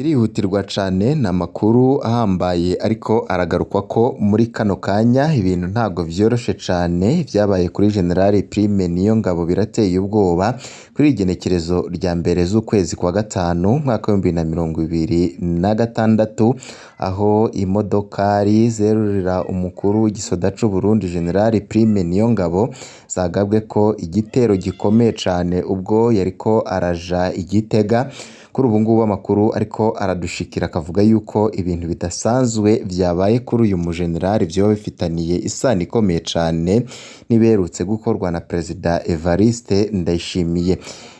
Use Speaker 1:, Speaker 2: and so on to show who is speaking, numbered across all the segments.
Speaker 1: Birihutirwa cane ni amakuru ahambaye ariko aragarukwako muri kano kanya, ibintu ntabwo vyoroshe cane, ivyabaye kuri General Prime Niyongabo birateye ubwoba, kuri iri genekerezo rya mbere z'ukwezi kwa gatanu umwaka w'2026, aho imodokari zerurira umukuru w'igisoda c'Uburundi General Prime Niyongabo zagabweko igitero gikomeye cane ubwo yariko araja i Gitega. Kuri ubu ngubu amakuru ariko aradushikira akavuga yuko ibintu bidasanzwe vyabaye kuri uyu mujenerali vyoba bifitaniye isano ikomeye cane n'ibiherutse gukorwa na Perezida Evariste Ndayishimiye.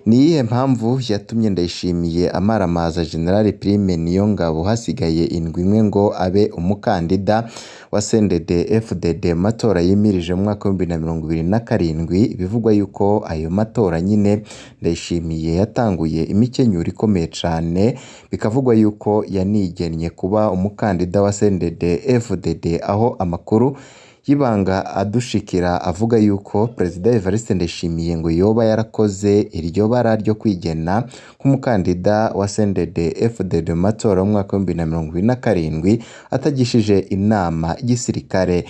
Speaker 1: Ni iyihe mpamvu yatumye Ndayishimiye amaramaza General Prime Niyongabo hasigaye indwi imwe ngo abe umukandida wa CNDD FDD mu matora yimirije mu mwaka w'2027? Bivugwa yuko ayo matora nyine Ndayishimiye yatanguye imikenyuro ikomeye cane, bikavugwa yuko yanigennye kuba umukandida wa CNDD FDD, aho amakuru y'ibanga adushikira avuga yuko Perezida Evariste Ndayishimiye ngo yoba yarakoze iryo bara ryo kwigena nk'umukandida wa CNDD FDD mu matora y'umwaka w'2027 atagishije inama igisirikare.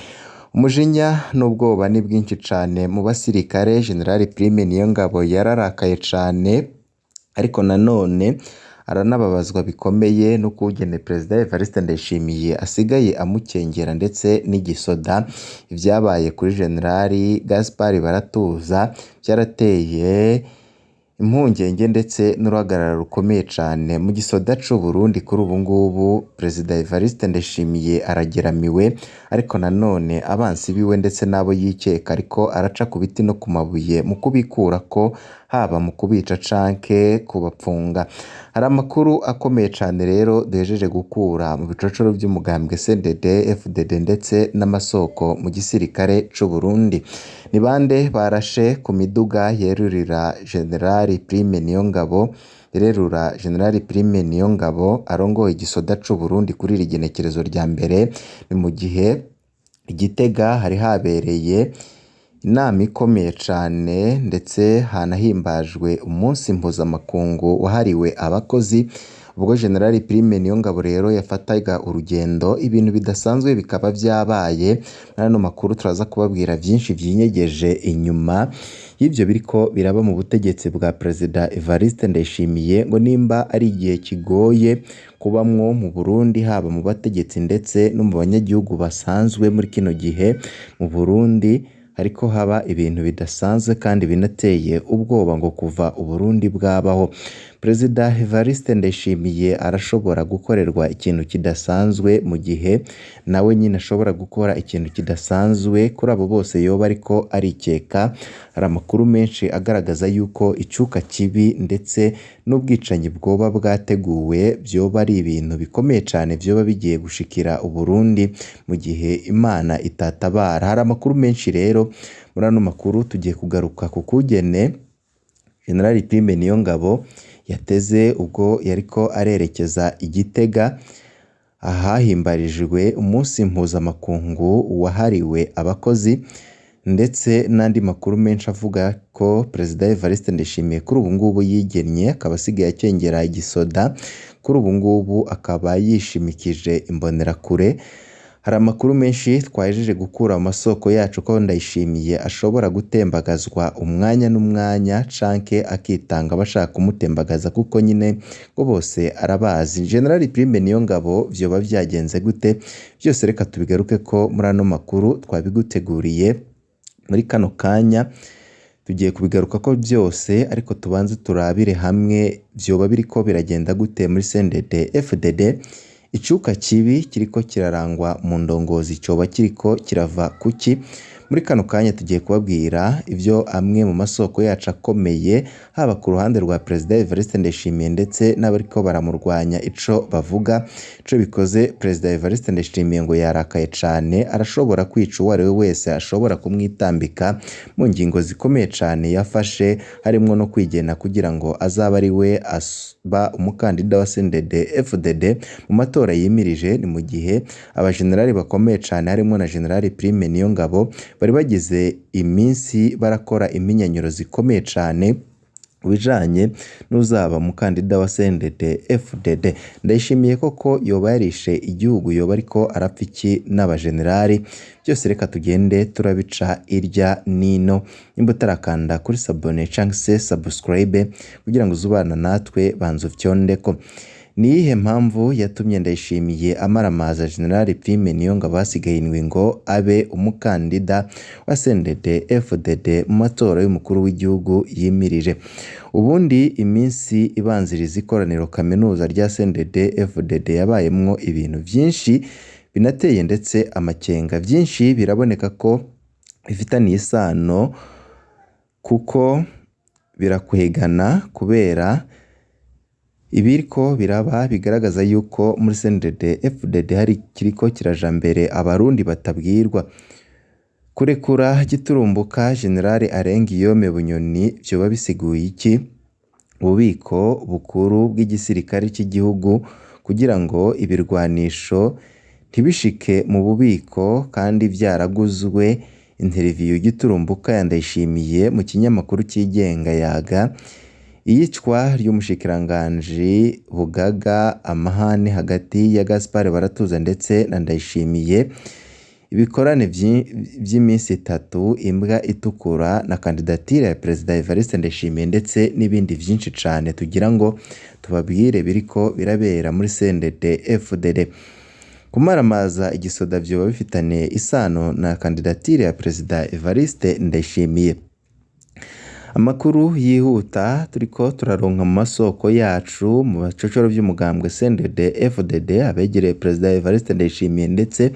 Speaker 1: Umujinya n'ubwoba ni bwinshi cane mu basirikare. General Prime Niyongabo yararakaye cane, ariko nanone aranababazwa bikomeye n'ukungene Perezida Evariste Ndayishimiye asigaye amukengera ndetse n'igisoda. Ivyabaye kuri General Gaspard Baratuza vyarateye impungenge ndetse n'uruhagarara rukomeye cane mu gisoda c'Uburundi. Kuri ubu ngubu Perezida Evariste Ndayishimiye arageramiwe, ariko nanone abansi biwe ndetse n'abo yikeka ariko araca ku biti no ku mabuye mu kubikurako, haba mu kubica canke kubapfunga. Hari amakuru akomeye cane rero duhejeje gukura mu bicocoro vy'umugambwe CNDD FDD ndetse n'amasoko mu gisirikare c'Uburundi. Ni bande barashe ku miduga yerurira General Prime Niyongabo, yererura General Prime Niyongabo arongoye igisoda c'Uburundi kuri iri genekerezo rya mbere? Ni mu gihe i Gitega hari habereye inama ikomeye cane ndetse hanahimbajwe umunsi mpuzamakungu wahariwe abakozi. Ubwo General Prime Niyongabo rero yafataga urugendo, ibintu bidasanzwe bikaba vyabaye. Muri ano makuru turaza kubabwira vyinshi vyinyegeje inyuma y'ivyo biriko biraba mu butegetsi bwa Perezida Evariste Ndayishimiye, ngo nimba ari igihe kigoye kubamwo mu Burundi, haba mu bategetsi ndetse no mu banyagihugu basanzwe. Muri kino gihe mu Burundi hariko haba ibintu bidasanzwe kandi binateye ubwoba ngo kuva Uburundi bwabaho. Perezida Evariste Ndayishimiye arashobora gukorerwa ikintu kidasanzwe mu gihe nawe nyine ashobora gukora ikintu kidasanzwe kuri abo bose yoba ariko arikeka. Hari amakuru menshi agaragaza yuko icuka kibi ndetse n'ubwicanyi bwoba bwateguwe vyoba ari ibintu bikomeye cane vyoba bigiye gushikira Uburundi mu gihe Imana itatabara. Hari amakuru menshi rero muri ano makuru tugiye kugaruka ku kugene General Prime Niyongabo yateze ubwo yariko arerekeza i Gitega ahahimbarijwe umunsi mpuzamakungu wahariwe abakozi, ndetse n'andi makuru menshi avuga ko Perezida Evariste Ndayishimiye kuri ubu ngubu yigennye, akaba asigaye akengera igisoda, kuri ubu ngubu akaba yishimikije imbonerakure. Hari amakuru menshi twahejeje gukura mu masoko yacu ko Ndayishimiye ashobora gutembagazwa umwanya n'umwanya canke akitanga bashaka kumutembagaza, kuko nyine ngo bose arabazi. General Prime Niyongabo vyoba vyagenze gute? Vyose reka tubigaruke ko muri ano makuru twabiguteguriye muri kano kanya. Tugiye kubigarukako vyose, ariko tubanze turabire hamwe vyoba biriko biragenda gute muri CNDD FDD. Icuka kibi kiriko kirarangwa mu ndongozi coba kiriko kirava kuki? Muri kano kanya tugiye kubabwira ivyo amwe mu masoko yacu akomeye, haba ku ruhande rwa Perezida Evariste Ndayishimiye ndetse n'abariko baramurwanya, ico bavuga. Ico bikoze, Perezida Evariste Ndayishimiye ngo yarakaye cane, arashobora kwica uwo ari we wese ashobora kumwitambika mu ngingo zikomeye cane yafashe, harimwo no kwigena kugira ngo azabe ari we aba umukandida wa CNDD FDD mu matora yimirije. Ni mu gihe abajenerali bakomeye cane harimwo na General Prime Niyongabo bari bagize iminsi barakora imyinyanyuro zikomeye cane Ku bijanye n'uzaba umukandida wa CNDD FDD, Ndayishimiye koko yoba yarishe igihugu, yoba ariko arapfa iki n'abajenerali? Byose reka tugende turabica irya nino. Nimba utarakanda kuri s'abonner canke se subscribe kugira ngo uzubana natwe, banza ufyondeko. Ni iyihe mpamvu yatumye Ndayishimiye amaramaza General Prime Niyongabo hasigaye indwi ngo abe umukandida wa CNDD FDD mu matora y'umukuru w'igihugu yimirije? Ubundi iminsi ibanziriza ikoraniro kaminuza rya CNDD FDD yabayemwo ibintu vyinshi binateye ndetse amakenga. Vyinshi biraboneka ko bifitaniye isano kuko birakwegana, kubera ibiriko biraba bigaragaza yuko muri CNDD FDD hari kiriko kiraja mbere abarundi batabwirwa. Kurekura giturumbuka General Alain Guillaume Bunyoni vyoba bisiguye iki? Ububiko bukuru bw'igisirikare c'igihugu kugira ngo ibirwanisho ntibishike mu bubiko kandi vyaraguzwe. Interview giturumbuka ya Ndayishimiye mu kinyamakuru cigenga Yaga, iyicwa ry'umushikiranganji Bugaga, amahane hagati ya Gaspard Baratuza ndetse na Ndayishimiye, ibikorane vy'iminsi itatu, imbwa itukura na kandidatire ya Perezida Evariste Ndayishimiye, ndetse n'ibindi vyinshi cane tugira ngo tubabwire biriko birabera muri CNDD FDD. Kumaramaza igisoda vyoba bifitanye isano na kandidatire ya Perezida Evariste Ndayishimiye? Amakuru yihuta turiko turaronka mu masoko yacu mu bacocoro vy'umugambwe CNDD FDD, abegereye Perezida Evariste Ndayishimiye ndetse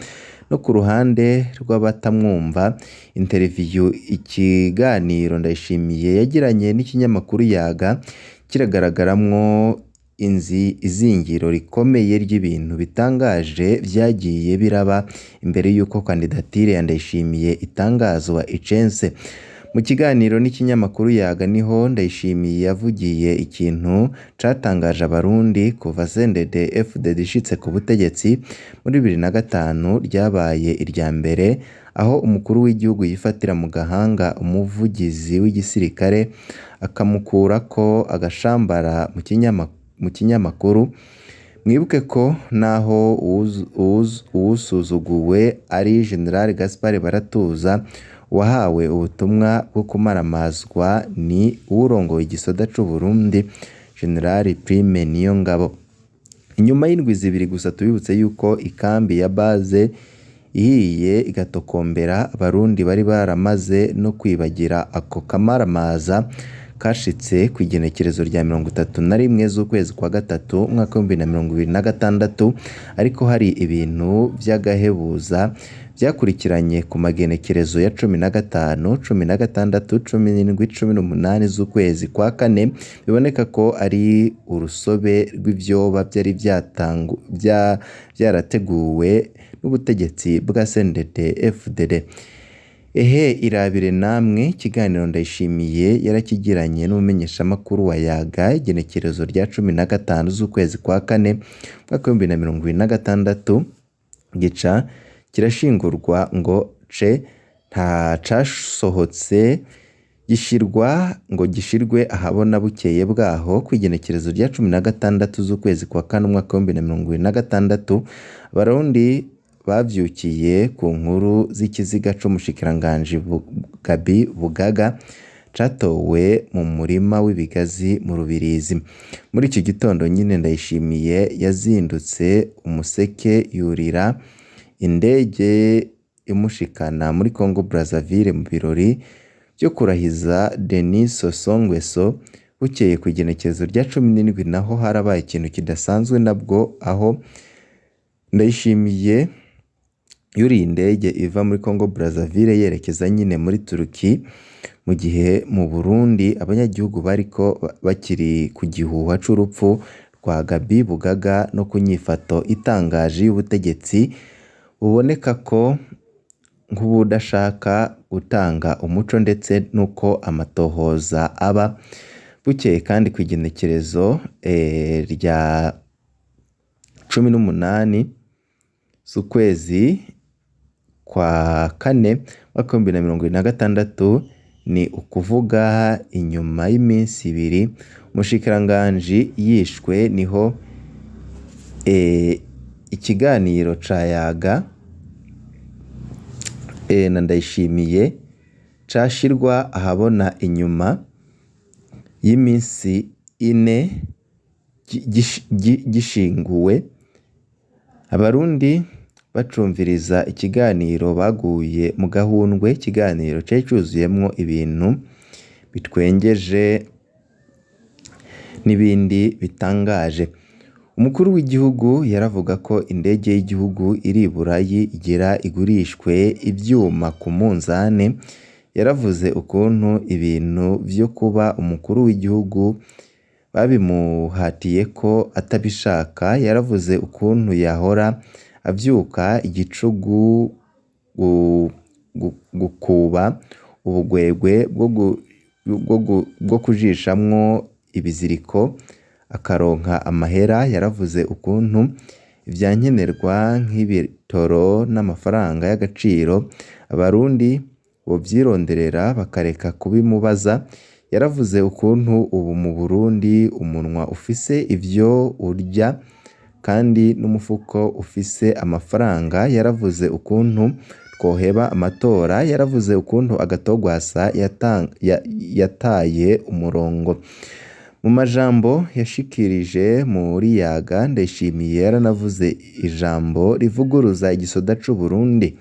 Speaker 1: no ku ruhande rw'abatamwumva, interview, ikiganiro Ndayishimiye yagiranye n'ikinyamakuru Yaga kiragaragaramwo izingiro rikomeye ry'ibintu bitangaje vyagiye biraba imbere y'uko kandidatire ya Ndayishimiye itangazwa icense. Mu kiganiro n'ikinyamakuru Yaga niho Ndayishimiye yavugiye ikintu catangaje abarundi kuva CNDD FDD ishitse ku butegetsi muri 2005. Ryabaye irya mbere aho umukuru w'igihugu yifatira mu gahanga umuvugizi w'igisirikare, akamukurako agashambara mu kinyamakuru. Mwibuke ko naho uwusuzuguwe ari General Gaspard Baratuza, wahawe ubutumwa bwo kumaramazwa ni uwurongoye igisoda c'u Burundi, General Prime Niyongabo. Inyuma y'indwi 2 gusa, tubibutse yuko ikambi ya base ihiye igatokombera, abarundi bari baramaze no kwibagira ako kamaramaza kashitse kw'igenekerezo rya 31 z'ukwezi kwa gatatu umwaka w'2026, ariko hari ibintu vy'agahebuza vyakurikiranye ku magenekerezo ya 15, 16, 17, 18 z'ukwezi kwa kane, biboneka ko ari urusobe rw'ivyoba vyari vyarateguwe n'ubutegetsi bwa CNDD FDD. Ehe, irabire namwe ikiganiro Ndayishimiye yarakigiranye n'umumenyeshamakuru wa Yaga igenekerezo rya 15 z'ukwezi kwa kane umwaka w'2026, gica kirashingurwa ngo ce nta casohotse, gishirwa ngo gishirwe ahabona bukeye bwaho kw'igenekerezo rya 16 z'ukwezi kwa kane umwaka w'2026. Abarundi bavyukiye ku nkuru z'ikiziga c'umushikiranganji Gabi Bugaga catowe mu murima w'ibigazi mu Rubirizi. Muri iki gitondo nyine Ndayishimiye yazindutse umuseke yurira indege imushikana muri Congo Brazzaville mu birori vyo kurahiza Denis Sassou Nguesso. Bukeye ku igenekerezo rya 17 naho harabaye ikintu kidasanzwe nabwo, aho Ndayishimiye yuriye indege iva muri Congo Brazzaville yerekeza nyine muri Turuki, mu gihe mu Burundi abanyagihugu bariko bakiri ku gihuha c'urupfu rwa Gabi Bugaga no ku nyifato itangaje y'ubutegetsi buboneka ko nk'ubudashaka gutanga umuco ndetse n'uko amatohoza aba. Bukeye kandi ku igenekerezo rya 18 z'ukwezi kwa kane umwaka w'2026. Ni ukuvuga inyuma y'iminsi ibiri umushikiranganji yishwe, niho ikiganiro ca Yaga na Ndayishimiye cashirwa ahabona. Inyuma y'iminsi 4 gishinguwe, Abarundi bacumviriza ikiganiro baguye mu gahundwe. Ikiganiro cari cuzuyemwo ibintu bitwengeje n'ibindi bitangaje. Umukuru w'igihugu yaravuga ko indege y'igihugu iri i Burayi igira igurishwe ivyuma ku munzane. Yaravuze ukuntu ibintu vyo kuba umukuru w'igihugu babimuhatiye ko atabishaka. Yaravuze ukuntu yahora avyuka igicugu gukuba ubugwegwe bwo kujishamwo ibiziriko akaronka amahera. Yaravuze ukuntu ivyankenerwa nk'ibitoro n'amafaranga y'agaciro Abarundi bovyironderera bakareka kubimubaza. Yaravuze ukuntu ubu mu Burundi umunwa ufise ivyo urya kandi n'umufuko ufise amafaranga. Yaravuze ukuntu twoheba amatora. Yaravuze ukuntu Agatogwasa yataye umurongo. Mu majambo yashikirije muri Yaga, Ndayishimiye yaranavuze ijambo rivuguruza igisoda c'Uburundi.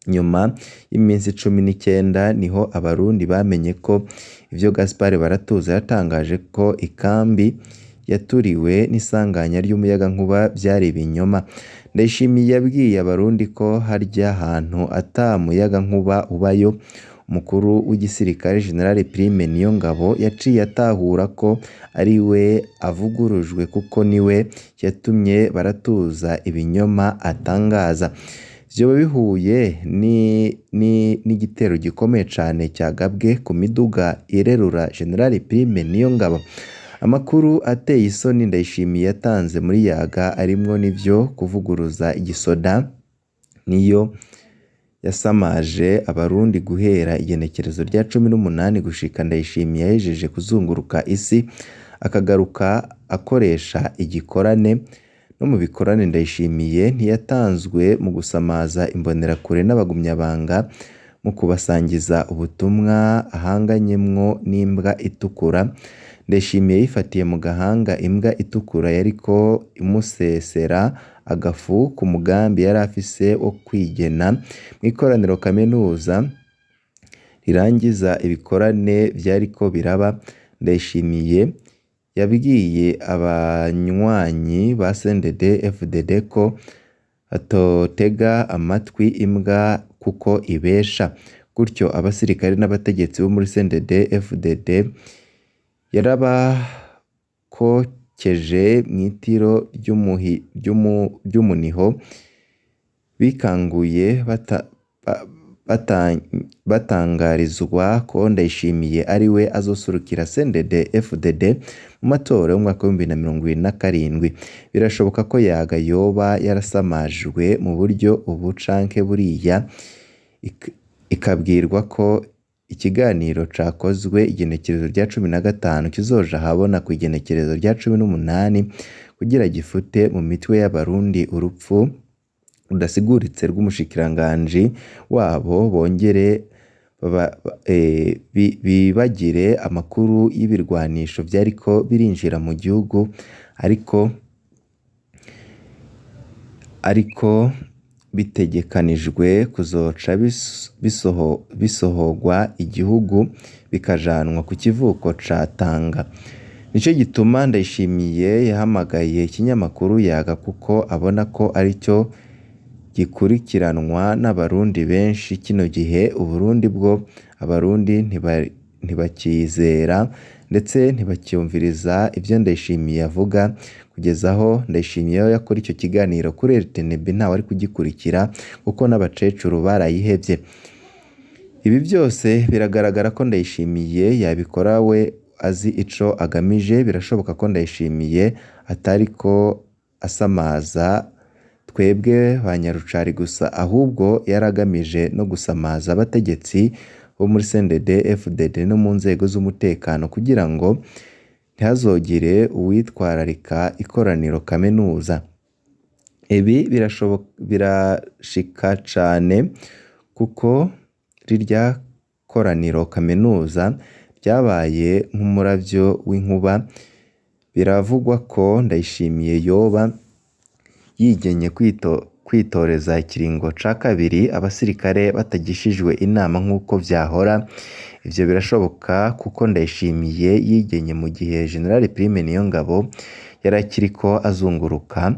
Speaker 1: Nyuma y'iminsi 19 niho Abarundi bamenye ko ivyo Gaspard Baratuza yatangaje ko ikambi yaturiwe n'isanganya ry'umuyagankuba vyari ibinyoma. Ndayishimiye yabwiye Abarundi ko harya hantu ata muyagankuba ubayo. Umukuru w'igisirikare General Prime Niyongabo yaciye atahura ko ari we avugurujwe, kuko niwe yatumye Baratuza ibinyoma atangaza. Vyoba bihuye n'igitero gikomeye cane cagabwe ku miduga irerura General Prime Niyongabo. Amakuru ateye isoni Ndayishimiye yatanze muri Yaga arimwo n'ivyo kuvuguruza igisoda, niyo yasamaje Abarundi guhera igenekerezo rya 18 gushika Ndayishimiye yahejeje kuzunguruka isi akagaruka akoresha igikorane. No mu bikorane Ndayishimiye ntiyatanzwe mu gusamaza imbonerakure n'abagumyabanga mu kubasangiza ubutumwa ahanganyemwo n'imbwa itukura. Ndayishimiye yifatiye mu gahanga imbwa itukura yariko imusesera agafu ku mugambi yari afise wo kwigena. Mw'ikoraniro kaminuza rirangiza ibikorane vyariko biraba, Ndayishimiye yabwiye abanywanyi ba CNDD FDD ko batotega amatwi imbwa kuko ibesha. Gutyo abasirikare n'abategetsi bo muri CNDD FDD yarabakokeje mw'itiro ry'umuniho, bikanguye batangarizwa ko Ndayishimiye ari we azoserukira CNDD FDD mu matora y'umwaka w'2027. Birashoboka ko Yaga yoba yarasamajwe mu buryo ubu canke buriya, ikabwirwa ko ikiganiro cakozwe igenekerezo rya 15 kizoja ahabona kw'igenekerezo rya 18 kugira gifute mu mitwe y'Abarundi urupfu rudasiguritse rw'umushikiranganji wabo, bongere bibagire amakuru y'ibirwanisho vyariko birinjira mu gihugu ariko bitegekanijwe kuzoca bisohogwa igihugu bikajanwa ku kivuko ca Tanga. Nico gituma Ndayishimiye yahamagaye ikinyamakuru Yaga, kuko abona ko aricyo gikurikiranwa n'Abarundi benshi kino gihe. Uburundi bwo Abarundi ntibakizera ndetse ntibacyumviriza ivyo Ndayishimiye avuga. Kugeza aho Ndayishimiye yakora ico kiganiro kuri RTNB ntawe ari kugikurikira, kuko n'abacecuru barayihevye. Ibi byose biragaragara ko Ndayishimiye yabikora we azi ico agamije. Birashoboka ko Ndayishimiye atariko asamaza twebwe ba nyarucari gusa, ahubwo yaragamije no gusamaza abategetsi bo muri CNDD FDD no mu nzego z'umutekano kugira ngo ntihazogire uwitwararika ikoraniro kaminuza. Ibi birashika cane kuko rirya koraniro kaminuza ryabaye nk'umuravyo w'inkuba. Biravugwa ko Ndayishimiye yoba yigenye kwitoreza ikiringo ca kabiri abasirikare batagishijwe inama nk'uko vyahora. Ivyo birashoboka kuko Ndayishimiye yigenye mu gihe General Prime Niyongabo yari akiriko azunguruka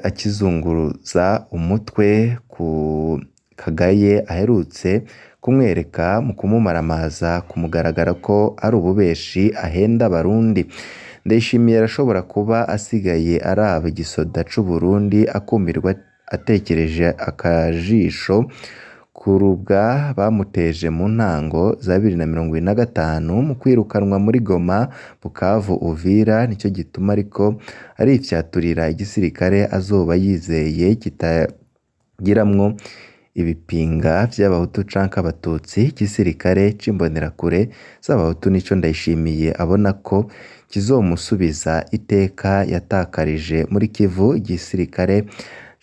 Speaker 1: akizunguruza umutwe ku Kagaye aherutse kumwereka mu kumumaramaza ku mugaragaro ko ari ububeshi ahenda Abarundi. Ndayishimiye arashobora kuba asigaye araba igisoda c'Uburundi akumirwa atekereje akajisho kurubwa bamuteje mu ntango za 2025 mu kwirukanwa muri Goma, Bukavu, Uvira. Nico gituma ariko arifyaturira igisirikare azoba yizeye kitagiramwo ibipinga vy'Abahutu canke Abatutsi. Igisirikare c'imbonerakure z'Abahutu nico Ndayishimiye abona ko kizomusubiza iteka yatakarije muri Kivu. Igisirikare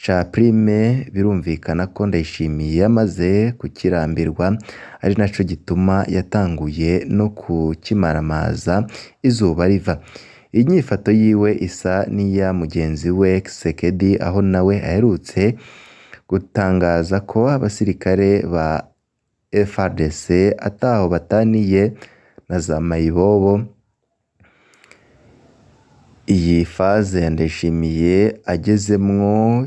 Speaker 1: ca Prime birumvikana ko Ndayishimiye yamaze kukirambirwa, ari naco gituma yatanguye no kukimaramaza izuba riva. Inyifato yiwe isa n'iya mugenzi we Tshisekedi, aho nawe aherutse gutangaza ko abasirikare ba FARDC ataho bataniye na za mayibobo. Iyi phase ya Ndayishimiye agezemwo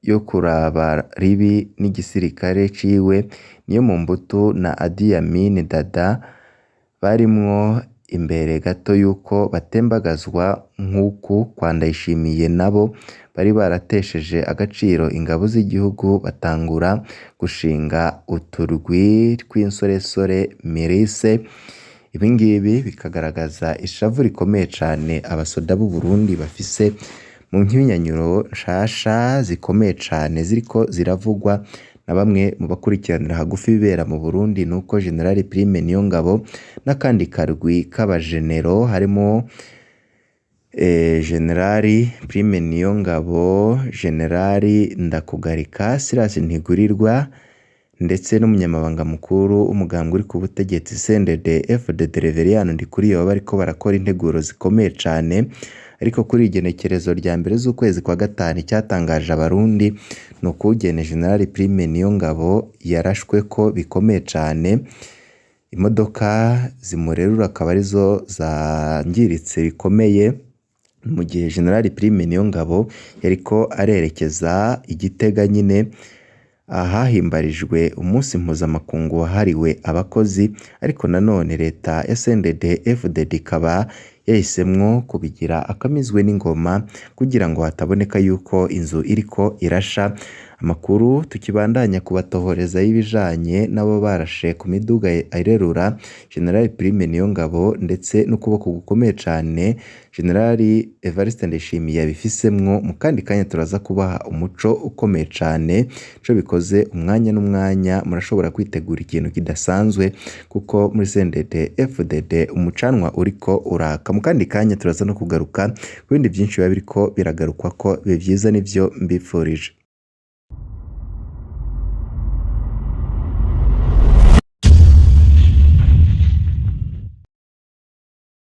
Speaker 1: yo kuraba ribi n'igisirikare ciwe niyo Mobutu na Idi Amin Dada barimwo imbere gato yuko batembagazwa nk'uku kwa Ndayishimiye, nabo bari baratesheje agaciro ingabo z'igihugu batangura gushinga uturwi tw'insoresore milice. Ibi ngibi bikagaragaza ishavu rikomeye cane abasoda b'u Burundi bafise mu mpinyanyuro nshasha zikomeye cane ziriko ziravugwa na bamwe mu bakurikiranira hagufi ibibera mu Burundi, nuko General Prime Niyongabo n'akandi karwi k'abajenero harimo General Prime Niyongabo, General Ndakugarika, Silas Ntigurirwa ndetse n'umunyamabanga mukuru w'umugambwe uri ku butegetsi CNDD FDD Reverien Ndikuriyo bariko barakora integuro zikomeye cane. Ariko kuri igenekerezo rya mbere z'ukwezi kwa gatanu, icyatangaje Abarundi ni ukugene General Prime Niyongabo yarashwe ko bikomeye cane, imodoka zimurerura akaba arizo zangiritse bikomeye, mu gihe General Prime Niyongabo yariko arerekeza i Gitega nyine ahahimbarijwe umunsi mpuzamakungu wahariwe abakozi. Ariko nanone leta ya CNDD FDD ikaba yahisemwo kubigira akamizwe n'ingoma kugira ngo hataboneka yuko inzu iriko irasha. Amakuru tukibandanya kubatohoreza y'ibijanye n'abo barashe ku miduga irerura General Prime Niyongabo ndetse n'ukuboko gukomeye cane General Evariste Ndayishimiye yabifisemwo, mu kandi kanya turaza kubaha umuco ukomeye cane. Ico bikoze umwanya n'umwanya murashobora kwitegura ikintu kidasanzwe, kuko muri CNDD FDD umucanwa uriko uraka. Mu kandi kanya turaza no kugaruka ku bindi vyinshi biba biriko biragarukwa ko bibe vyiza, nivyo mbifurije.